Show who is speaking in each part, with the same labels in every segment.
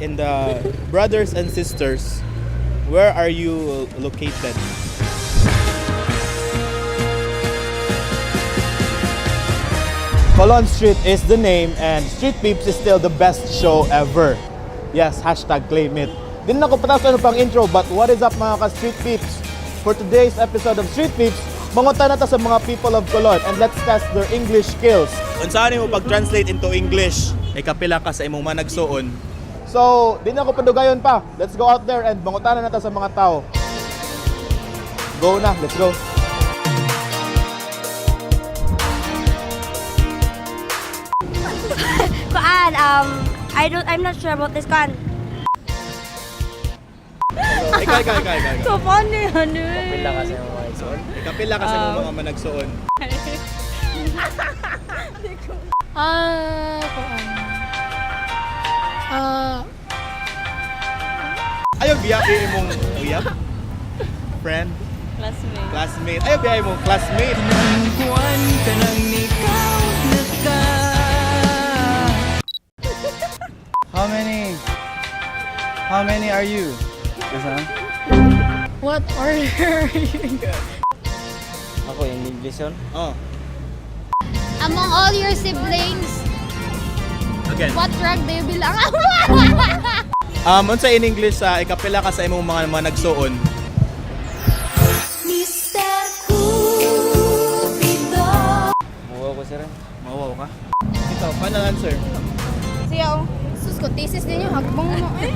Speaker 1: In the brothers and sisters, where are you located? Colon Street is the name and Street Peeps is still the best show ever. Yes, #claimit. Di na ako pataas ano pang intro, but what is up, mga ka-Street Peeps? For today's episode of Street Peeps, mangutana ta sa mga people of Colon and let's test their English skills. Unsa mo pag-translate into English? Ikapila ka sa imong managsuon. So, di na ako padugayon pa. Let's go out there and mangutana na ta sa mga tao. Go na, let's go.
Speaker 2: Kuan, I don't, I'm not sure about this, kuan.
Speaker 1: Ikaw, ikaw, ikaw, ikaw, ikaw.
Speaker 2: So, paano yan eh?
Speaker 3: Pila ka sa imong mga igsoon?
Speaker 1: Ikapila ka sa imong mga managsuon.
Speaker 4: Ah, kuan. Ah,
Speaker 1: Ayaw biya imong uyab? Friend?
Speaker 5: Classmate.
Speaker 1: Classmate. Ayaw biya imong classmate.
Speaker 3: How many? How many are you? Asa?
Speaker 4: What order are you?
Speaker 3: Ako in English yun?
Speaker 1: Oh.
Speaker 4: Among all your siblings,
Speaker 1: Again.
Speaker 4: what rank do you belong?
Speaker 1: Unsa in English sa ikapila ka sa imong mga managsuon?
Speaker 2: Mr. Cupido.
Speaker 3: Muha ko sir.
Speaker 1: Mawaw ka? Ikaw, final answer.
Speaker 4: Siya, oh. Sus ko, thesis ninyo, hagbong mo eh.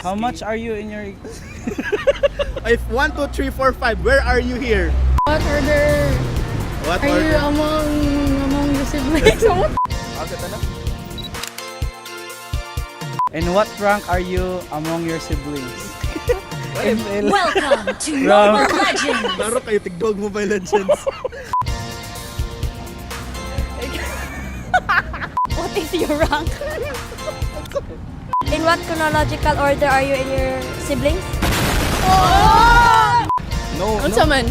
Speaker 3: How much are you in your
Speaker 1: If 1, 2, 3, 4, 5, where are you here?
Speaker 4: What order
Speaker 1: What
Speaker 4: are you
Speaker 1: order?
Speaker 4: among your siblings?
Speaker 1: Okay, na.
Speaker 3: In what rank are you among your siblings?
Speaker 2: Welcome to
Speaker 3: Rank.
Speaker 2: Mobile Legends.
Speaker 1: Laro kayo tigdog Mobile Legends.
Speaker 5: What is your rank?
Speaker 2: In what chronological order are you in your siblings?
Speaker 1: No,
Speaker 5: Unsa man?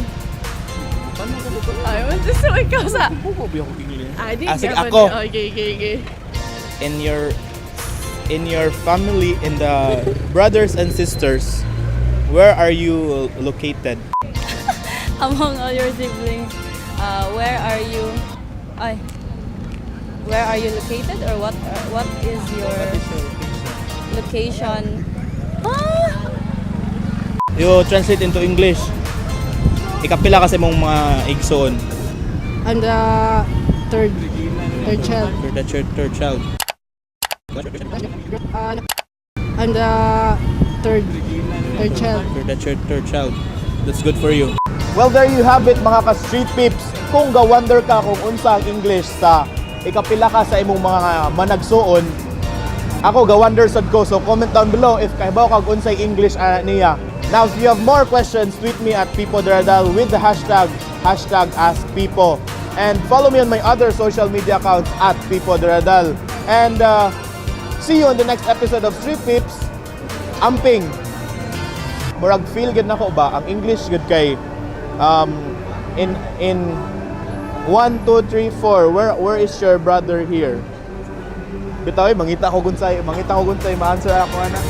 Speaker 5: Ay, unsa sa ikaw sa?
Speaker 1: Buko ba ako English?
Speaker 5: Ay, di
Speaker 1: Ah, sige,
Speaker 5: ka ba
Speaker 1: ako.
Speaker 5: ni- Okay.
Speaker 1: In your family, in the brothers and sisters, where are you located?
Speaker 5: Among all your siblings, where are you? Ay. Where are you located or what is your location? Ah!
Speaker 1: You translate into English. Ikapila kasi mong mga igsoon.
Speaker 4: I'm the third child.
Speaker 1: You're the third child.
Speaker 4: I'm the third child.
Speaker 1: You're the third child. That's good for you. Well, there you have it, mga ka-street peeps. Kung ga-wonder ka kung unsa ang English sa ikapila ka sa imong mga managsuon, ako ga-wonder sad ko. So comment down below if kahibaw kag unsay English ana niya. Now, if you have more questions, tweet me at Pipo Deradal with the hashtag #AskPipo. And follow me on my other social media accounts at Pipo Deradal. And see you on the next episode of Street Peeps. Amping! Murag feel gud nako ba ang English gud kay in 1 2 3 4, where is your brother here? Bitaw eh, mangita ko gunsay ma-answer ako ana.